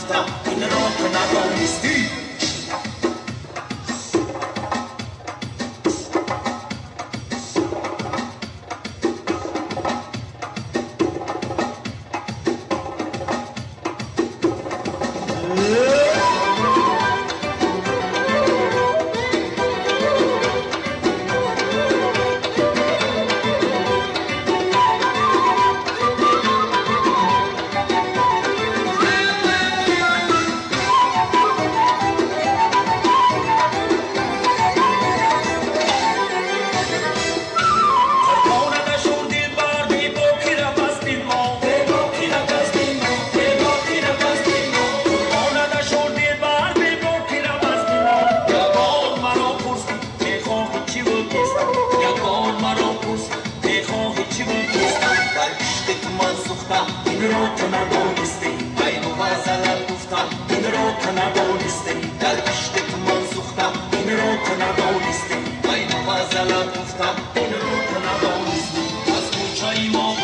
гуфтам, инро ту надонистӣ. Инро ту надонистӣ, айну ғазалат гуфтам, инро ту надонистӣ. Дар ишқи ту ман сӯхтам, инро ту надонистӣ, айну ғазалат гуфтам, инро ту надонистӣ. Аз кӯчаи мо